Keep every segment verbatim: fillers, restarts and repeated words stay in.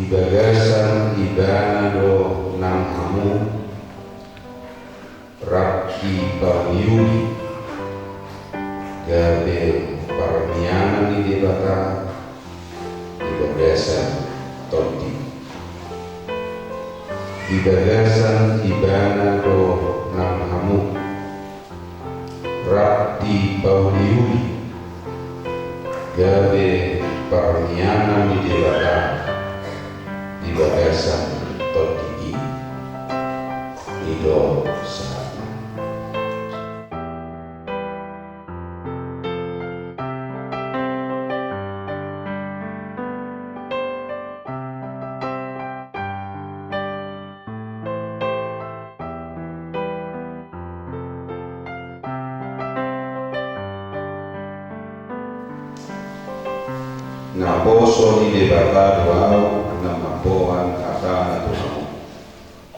Di bagasan Ibana do nang hamu rap dipauliuli gabe parmianan ni Debata di bagasan tondi. Di bagasan Ibana do nang hamu rap dipauliuli gabe parmianan ni Debata di bagasan tondi i. I do sahatna. Naposo ni Debata do ahu na mamboan hatana tu hamu.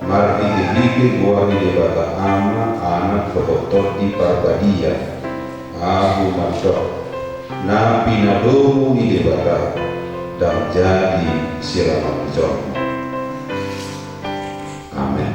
Marhitehite goar ni Debata Ama, Anak dohot Tondi Parbadia, ahu mandok, na pinadomu ni Debata, ndang jadi siranon ni jolma. Amen.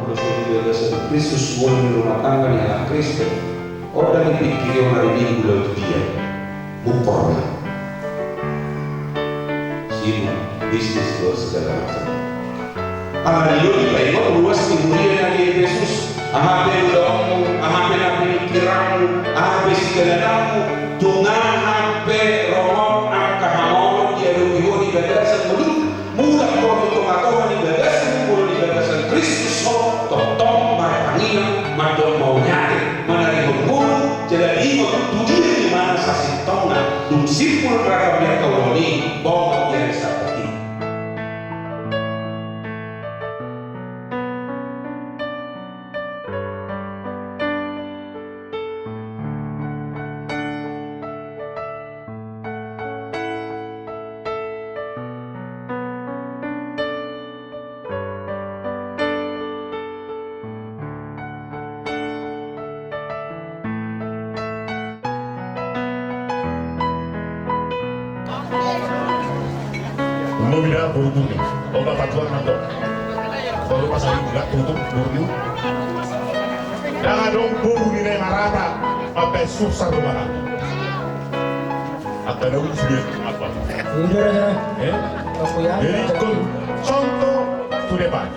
Ulos on di bagasan Kristus, molo di rumah tangga ni halak Kristen, on do dipingkiri on ari Minggu laho tu dia? Mungkor ma. Sibuk bisnis dohot segala macam. Alani i do dipaingot ruas ni huria na di Efesus. Aha pe ulaonmu, aha pe na pingkiranmu, aha pe sidalananmu, tung aha pe ro angka hamaolon diadopi ho di bagasan ngolum, mulak ho tu tongatonga ni bagasmu, molo di bagasan Kristus ho, tongtong martangiang, mandok mauliate, manarihon ngolu, jala diingot tu dia ibana sasintongna, dung simpul ragam ni angka ulaon i, bongot di ari Sabat i. Molo bida boru-boru ni, o, bapa tuan mandok. Baru pas ari bida tutup boru ni. Ndang adong boru ni na marata, apa susah rumah. Apa na uji dia apa? Iya, iya. Eh? Apa ya? Jadi kon contoh tu depan.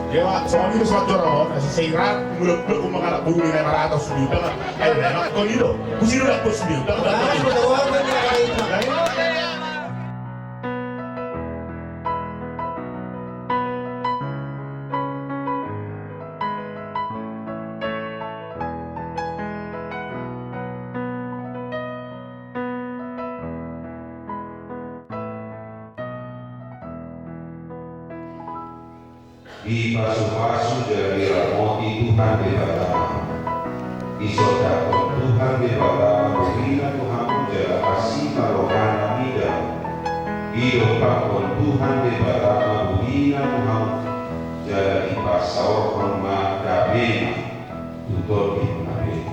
Dia, Pak, soal itu suatu orang, oh, kasih seirat, mulut-mulut, umang anak bulu, ini marata, sudah, eh, enak, kau itu, kusi udah, kau sudah, udah, udah, udah. Dipasupasu jala diramoti Tuhan Debata. Disondangkon Tuhan Debata bohina tu hamu jala asi ma rohana mida. Didompakkon Tuhan Debata bohina tu hamu jala dipasaorhon ma damena tu tondimuna be.